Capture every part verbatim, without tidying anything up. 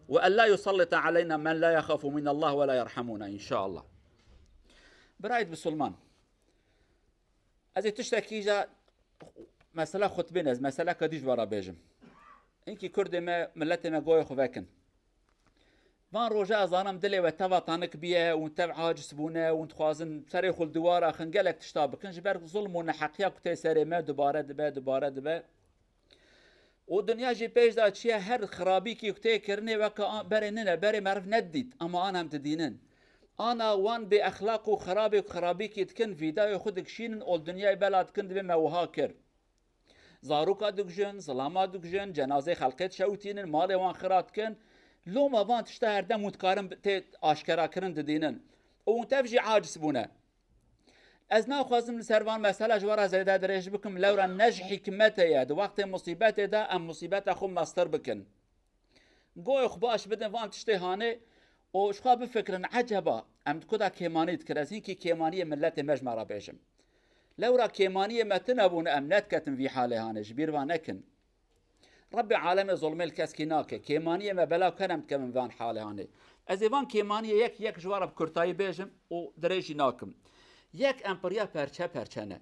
Ve ella yusallita aleyna men la yexafu min Allah ve la yerhamuna, inşallah. Birayt Bisulman. Ez ê tiştekî ja mesela xutbê ne, ez meseleka dî ji we re bêjim. Hinkî Kurdê me, miletê me goyê xwe vekin. Van roja ez zanim dilê we teva tanik biye, hûn tev aciz bûne, hûn dixwazin serê xwe li diwara xin, gelek tişta bikin, ji ber zulm û neheqiya ku tê serê me dubare dibe, dubare dibe. Û dinya jî pêş de çiye, her xirabîkî ku tê kirinê weke an-, berê nine, berê meriv nedît, ama an em didînin. Ana wan bêexlaq û xirabê ku xirabîkî dikin, vîdayê xwe dikişînin û li dinyayê bela dikin, dibê me wiha kir. Zaroka dikujin, zilama dikujin, cenazeyê xelkê dişewitînin, malê wan xira dikin. Loma van tişta herdem hûn dikarin bi-, tê aşkerakirin didînin. Û hûn tev jî aciz bûne. Ez naxwazim li ser van mesela ji we re zêde dirêj bikim, lewra ne ji hikmetê ye, di wextê musîbetê de em musîbeta xwe mestir bikin. Goyê xwe baş bidin van tiştê hanê û ji xwe bifikirin, eceba em di ku de kêmanî dikir, ez hinkî kêmaniyê miletê me ji me re bêjim. Lewra kêmaniyê me tune bûne em nediketin vî halê hanê, ji bîr van nekin. Rebbê alemê zulmê li keskî nake. Kêmaniyê me belav kerem dikevin van halê hanê. Ez ê van kêmaniyê yek yek ji we re bi kurtayî bêjim û dirêjî nakim. Yek, em piriya perçe perçe ne.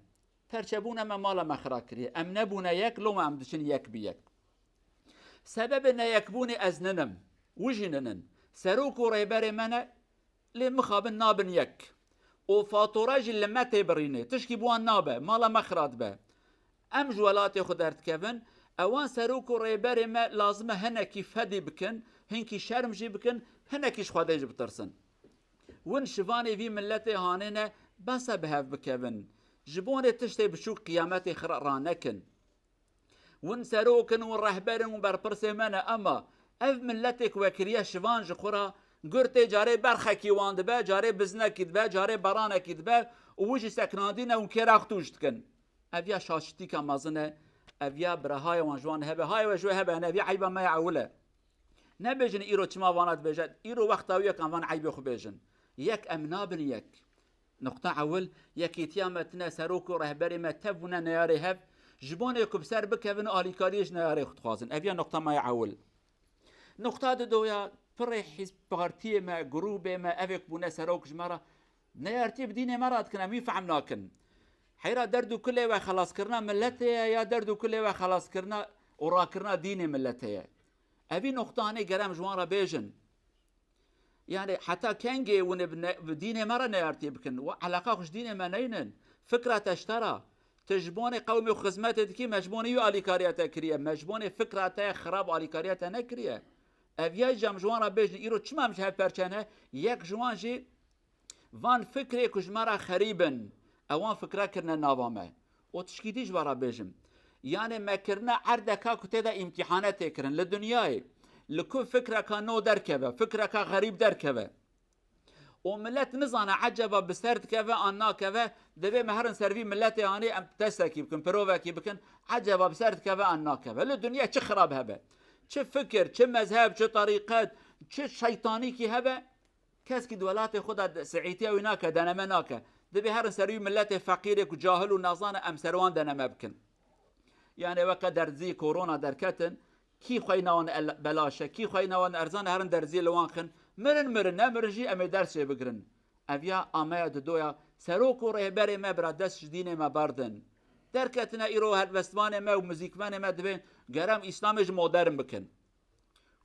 Perçebûna me mala me xira kiriye. Em nebûne yek, loma em diçin yek bi yek. Sebebê neyekbûnê ez ninim. Wi jî ninin. Serok û rêberê me ne, lê mixabin nabin yek. Û fatura jî li me tê birînê. Tişkî bi wan nabe. Mala me xira dibe. Em ji welatê xwe derdikevin. Ewan serok û rêberê me lazim e hinekî fedî bikin, hinkî şerm jî bikin, hinekî ji Xwedê jî bitirsin. Win şivanê vî miletê hanê ne, bes e bi hev bikevin. Ji bonê tiştê biçûk qiyametê xira ranekin. Win serok in, win rehber in, win berpirsê me ne, ema ev miletê ku we kiriye şivan ji xwe re, gurtê carê berxekî wan dibe, carê biznekî dibe, carê beranekî dibe û wi jî seknandî ne û kêra xwe tûj dikin. Ev ya şaşitîka mezin e, ev ya bira haye wan ji wan hebe, haye we ji we hebe, ne, ev ya eyba me ya ewil e. Nebêjin îro çima vana dibêje, îro wexta wî ye ku em van eybê xwe bêjin. Yek em nabin yek. Nuqta ewil, yekîtiya me tine, serok û rehberê me tev bûne neyarê hev, ji bonê ku bi ser bikevin û alîkariyê ji neyarê xwe dixwazin. Ev ya nuqta me ya ewil. Nuqta didoya, pirê hîzb, partiyê me, grûbê me, evê ku bûne serok ji me re, neyartiyê bi dînê me re dikin, em wî fehm nakin. Heyra derd û kulê we xelaskirina miletê ye ya derd û kulê we xelaskirina û rakirina dînê miletê ye? Evî nuqtanê gerem ji wan re bêjin. Yani heta kengê hûn ê bi ne-, bi dînê me re neyartiyê bikin? Wa eleqa xwe ji dînê me neynin. Fikra te ji te re. Tu ji bonê qewmê xwe xizmetê dikî, me ji bonê wî alîkariya te kiriye. Me ji bonê fikra te xirab alîkariya te nekiriye. Ev ya jî em ji wan re bêjin, îro çima em ji hev perçe ne? Yek ji wan jî van fikrê ku ji me re xerîb in, ewan fikra kirine nava me. Û tişkî dî ji we re bêjim. Yanê me kirine erdeka ku tê de îmtîhane tê kirin li dinyayê. Li ku fikreka nû derkeve, fikreka xerîb derkeve. Û milet nizane eceba bi ser dikeve an nakeve, divê me herin ser vî miletê anî em testekî bikin, pirovekî bikin, eceba bi ser dikeve an nakeve. Li dinyayê çi xirab hebe. Çi fikir, çi mezheb, çi terîqet, çi şeytanîkî hebe, keskî di welatê xwe de siîtiya wî nake, deneme nake. Divê herin ser wî miletê feqîrê ku cahil û nezan e, em ser wan deneme bikin. Yanê weke derzî korona derketin, kî xweyna wan el-, belaş e, kî xweyna wan erzan e, herin derziyê li wan xin. Mirin mirin, nemirin jî em ê ders jê bigirin. Ev ya ameya didoya, serok û rêberê me bira dest ji dînê me berdin. Derketine îro helbestvanê me û muzîkmenê me dibên, gerem Îslamê ji modern bikin.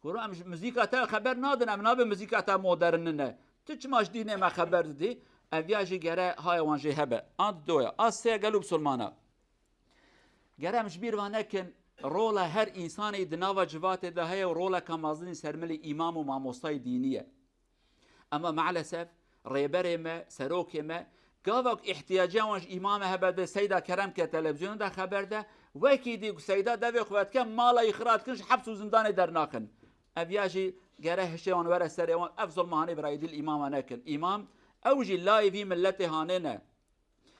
Kuro em ji muzîka te xeber nadin, em nabê muzîka te modern nine. Tu çima ji dînê me xeber didî? Ev ya jî gere haya wan jê hebe. An didoya. A sê gelo bisolmana. Gere em ji bîr ve nekin, rola her însanê di nava civatê de heye û roleka mezin li ser milê îmam û mamostayê dînî ye. Ema maalesef rêberê me, serokê me, gava ku îhtiyaciya wan ji îmame hebe dê seyda kerem ke televîzyonê de xeber de, wekî dî ku seyda devê xwe vedike, mala yî xira dikin, ji heps û zindanê dernaxin. Ev ya jî gere hişê wan were serê wan, ev zulma hanê birayê dî li îmama nekin. Îmam, ew jî layê vî miletê hanê ne.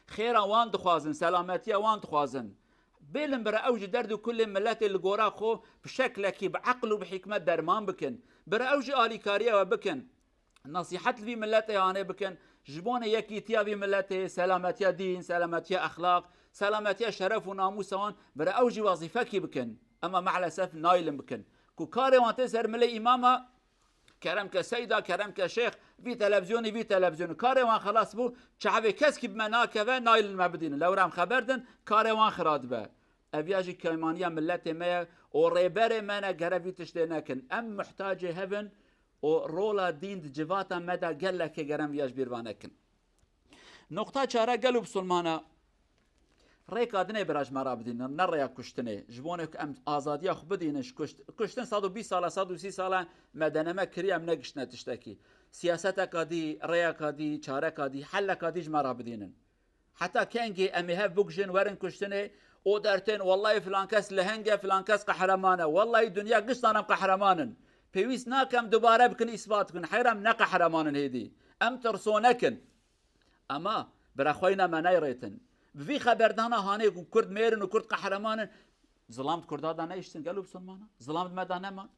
Xêra wan dixwazin, selametiya wan dixwazin. Bêlin bira ew ji derd û kulê miletê li gora xwe bi şeklekî, bi eql û bi hikmet derman bikin. Bira ew jî alîkariya we bikin. Nesîhet li vî miletê hanê bikin. Ji bonê yekîtiya vî miletê, selametiya dîn, selametiya exlaq, selametiya şeref û namûsa wan, bira ew jî wezîfekî bikin. Ema maalesef nayilin bikin. Ku karê wan tê ser milê îmama, Kerem ke seyda, kerem ke şêx, vî televîzyonî, vî televîzyonî. Karê wan xelas bû, çavê keskî bi me nakeve, naylin me bidînin. Lewra em xeber din, karê wan xira dibe. Ev ya jî keymaniya milletê me ye û rêberê me ne, gere vî tiştê nekin. Em muhtacê hev in û rola dîn di civata me de gelekê, gere em viya ji bîr va nekin. Noqta çare, gelo bisilmana rêka dinê bira ji me re bidînin, ne rêya kuştinê. Ji bo ku em azadiya xwe bidînin, ji kuşt-, kuştin sed û bîst sala, sed û sî sala me deneme kiriye, em negiştine tiştekî. Siyaseteka dî, rêyeka dî, çareka dî, heleka dî ji me re bidînin. Heta kengê em ê hev bikujin, werin kuştinê û dertên, "Wellahî filan kes leheng e, filan kes qehreman e. Wellahî dinya giştan em qehreman in." Pêwîst nake em dubare bikin, îsbat bikin. Heyra em ne qehreman in hêdî. Em tirsonek in. Ema bira xweyna me neyrêtin. Bi vî xeberdana hanê ku Kurd mêr in û Kurd qehreman in, zilam di Kurda de nehiştin, gelo bisilmana? Zilam di me de nema?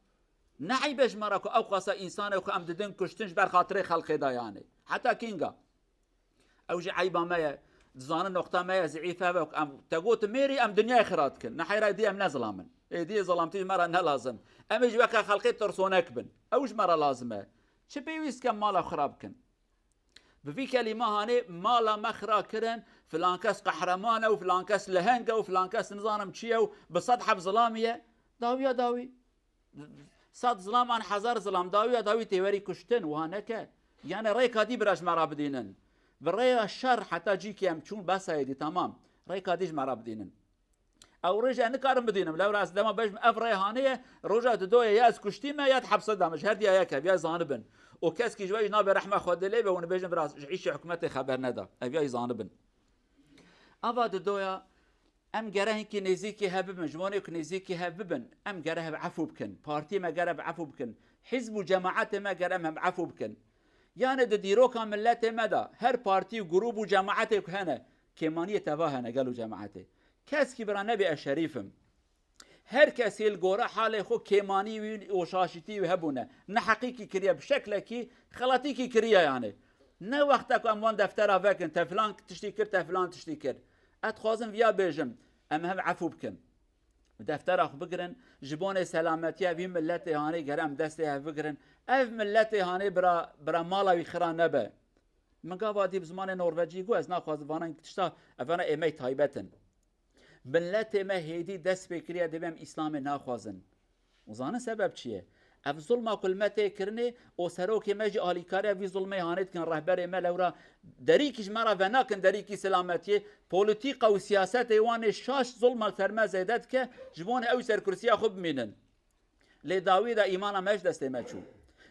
Ne eyb e ji me re ku ew qasa însanê xwe em didin kuştin ji ber xatirê xelkê de yanê? Heta kînga? Ew jî eyba me ye. Dizanin noqta me ye, zîîf ev e ku em te got mêrî, em dinyayê xira dikin. Ne heyra êdî em ne zilam in. Êdî zilamtî ji me re ne lazim. Em ê jî weke xelkê tirsonek bin. Ew ji me re lazim e. Çi pêwîst ke em mala xira bikin? Bi vî kelîma hanê mala me xira kirin, filan kes qehreman e û filan kes leheng e û filan kes nizanim çi ye û bi sed heb zilamî ye. Dawiya dawî. Sed zilam an hezar zilam, dawiya dawî tê werî kuştin, wiha neke. Yanê rêka dî bira ji me re bidînin. Bi rêya şer heta cîkê em çûn, bes e êdî, temam. Rêka dî ji me re bidînin. Ew rêje nikarim bidînim. Lewra ez dema bêjim ev rê hanê ye, roja didoye ya ez kuştî me ya di hepse de me. Ji her diya yek e, viya zanibin. Û keskî ji we jî nabe rehma Xwedê lê be, hûn bêjin bira ji îşê hikûmetê xeber neda. Ev ya jî zanibin. Ava didoya em gere hinkî nêzîkî hev bibin. Ji wanê ku nêzîkî hev bibin, em gere hev efû bikin. Partiyê me gere hev efû bikin. Hizb û cemaetê me gere em hev efû bikin. Yanê di dîroka milletê me de her partî û grûp û cemaetê ku hene, kêmaniyê teva hene gelo cemaetê. Keskî bira nebê ez şerîf im. Her kesê li gore halê xwe kêmanî wî û şaşîtî wî hebûne. Neheqîkî kiriye, bi şeklekî xelatîkî kiriye yanê. Ne wexta ku em wan deftera vekin, te filan tiştî kir, te filan tiştî kir. Ez dixwazim viya bêjim, em hev efû bikin. Deftera xwe bigirin, ji bonê selametiya vî miletê hanê gere em destê hev bigirin. Ev miletê hanê bira, bira mala wî xira nebe. Min gava dî bi zimanê norvecî got, ez naxwazim vana tişta, evana êmey taybet in. Miletê me hêdî dest pê kiriye, dibê em Îslamê naxwazin. Û zanin sebeb çi ye? Ev zulma ku li me tê kirinê û serokê me jî alîkariya vî zulmê hanê dikin, rehberê me lewra derîkî ji me re venakin, derîkî selametiyê, polîtîka û siyasetê wan ê şaş zulma li ser me zêde dike, ji bo ew ser kursiya xwe bimînin. Lê dawî de îmana me ji destê me çû.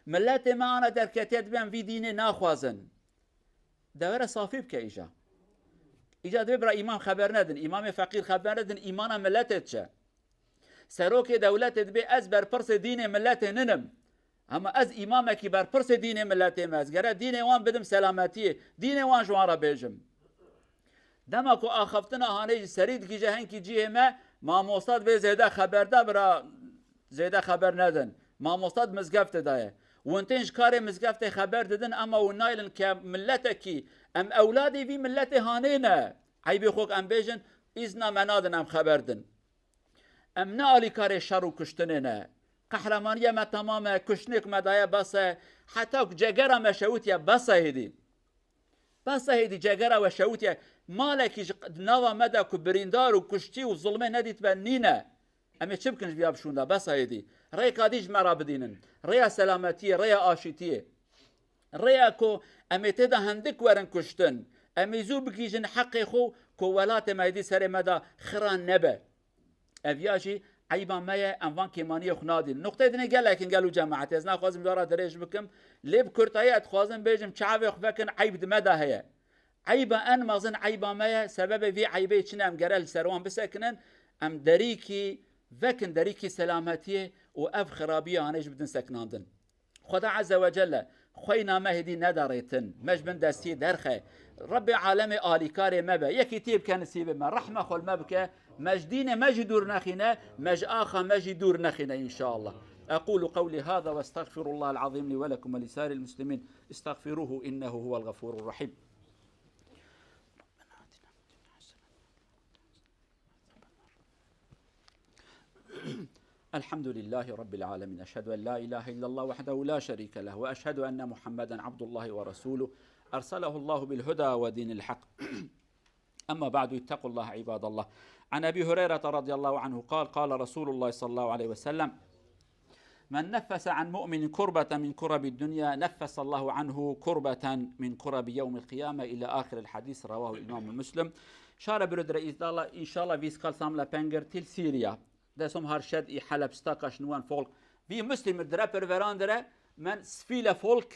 Miletê me ana derketiye, dibê em vî dînê naxwazin. De were safî bike îja. Îja divê bira îmam xeber nedin, îmamê feqîr xeber nedin, îmana miletê diçe. Serokê dewletê dibê ez berpirsê dînê miletê ninim. Hema ez îmamekî berpirsê dînê miletê me, ez gere dînê wan bidim selametiyê, dînê wan ji wan re bêjim. Dema ku axaftina hanê ji serî digihîje hinkî cihê me, mamosta divê zêde xeber de bira zêde xeber nedin. Mamosta di mizgeftê de ye. Hûn tên ji karê mizgeftê xeber didin, ema hûn naylin ke miletekî, em ewladê vî miletê hanê ne. Eybê xwe em bêjin, îzna me nadin em xeber din. Em ne alîkarê şer û kuştinê ne. Qehremaniyê me temam e, kuştinê ku me daye bes e. Heta ku cegera me şewitiye bes e hêdî. Bes e hêdî, cegera we şewitiye. Malekî ji q-, di nava me de ku birîndar û kuştî û zulmê nedîtibe nîne. Em ê çi bikin ji viya bişûnda? Bes e hêdî. Rêka dî ji me re bidînin. Rêya selametiyê, rêya aşîtiyê. Rêya ku em ê tê de hindik werin kuştin. Em ê zû bigihîjin heqê xwe ku welatê me êdî serê me de xira nebe. Ev ya jî eyba me ye, em van kêmaniyê xwe nadîn. Nuqteyê dinê gelek in gelo cemaetê. Ez naxwazim ji we re dirêj bikim. Lê bi kurtayî ez dixwazim bêjim, çavê xwe vekin, eyb di me de heye. Eyba en mezin eyba me ye, sebebê vî eybê çi ne, em gere li ser wan bisekinin, em derîkî vekin, derîkî selametiyê û ev xirabiyê hanê jî bidin sekinandin. Xweda Azze ve Celle xweyna me hêdî neda rêtin, me ji bin destiyê derxe. Rebbê alemê alîkarê me be, yekîtiyê bike nisîbê me, rehma xwe li me bike, me ji dînê me jî dûr nexîne, me ji axa me jî dûr nexîne înşallah. أقول قولي هذا وأستغفر الله العظيم لي ولكم ولسائر المسلمين. استغفروه إنه هو الغفور الرحيم. الحمد لله رب العالمين. أشهد أن لا إله إلا الله وحده لا شريك له، وأشهد أن محمدا عبد الله ورسوله، أرسله الله بالهدى ودين الحق. أما بعد، اتقوا الله عباد الله. عن أبي هريرة رضي الله عنه قال: قال رسول الله صلى الله عليه وسلم: من نفس عن مؤمن كربة من كرب الدنيا نفس الله عنه كربة من كرب يوم القيامة، إلى آخر الحديث، رواه الإمام مسلم. Şare birudre îzdala, inşallah vîskal samla pengir til Sîriya. Desom har şed î Heleb staka şnuwan folk. Vî Muslim dire perveran dire, men sfîle folk,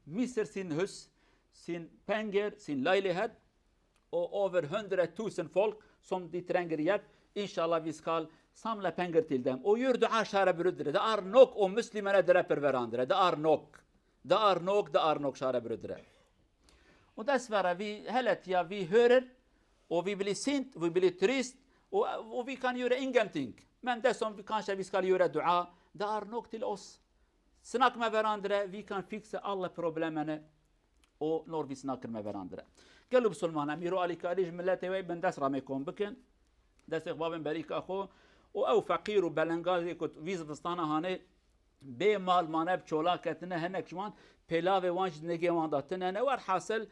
Misir sin hus, sin pengir, sin laylê het, o over hundred thousand folk, som di trengir yet, inşallah vîskal samla pengir til dem. O yur dua şare birudre, de ar nok o Muslimene dire perveran dire, de ar nok. De ar nok, de ar nok şare birudre. û dest vere vî heletiya vî hörür û vî bilî sint, vî bilî turîst û, û vî kan yore ingenting. Men desom vî kan şevîskal yore dua, de ar nok til os. Sinak me verandire, vî kan fikse Allah problemene û nor vî sinak kir me verandire. Gelo bisulmana, mîro alîkarî ji miletê wê bin dest ramê kom bikin. Destê xwe babin berîka xwe û ew feqîr û belengazê ku vî zivistana hanê bê mal mane, bi çola ketine, hinek ji wan pêlavê wan ji nigê wan de tune ne. Werhasil,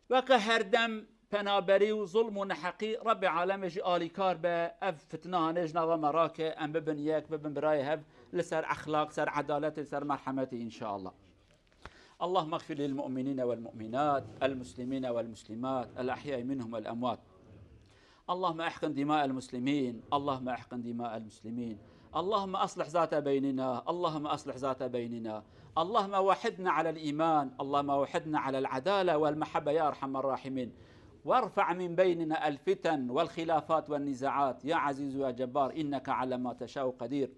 weke her dem penaberî û zulm û neheqî Rebbê alemê jî alîkar be, ev fitnanê ji nava me rake, em bibin yek, bibin birayê hev li ser exlaq, ser edaletê, ser merhemetê, inşallah. اللهم اغفر للمؤمنين والمؤمنات، المسلمين والمسلمات، الأحياء منهم والأموات. اللهم احقن دماء المسلمين، اللهم احقن دماء المسلمين. اللهم أصلح ذات بيننا، اللهم أصلح ذات بيننا. اللهم وحدنا على الإيمان، اللهم وحدنا على العدالة والمحبة يا أرحم الراحمين. وارفع من بيننا الفتن والخلافات والنزاعات يا عزيز يا جبار، إنك على ما تشاء قدير.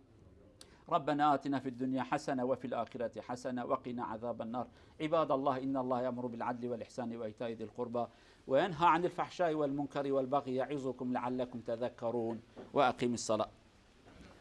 ربنا آتنا في الدنيا حسنة وفي الآخرة حسنة وقنا عذاب النار. عباد الله، إن الله يأمر بالعدل والإحسان وإيتاء ذي القربى وينهى عن الفحشاء والمنكر والبغي يعظكم لعلكم تذكرون. وأقيموا الصلاة.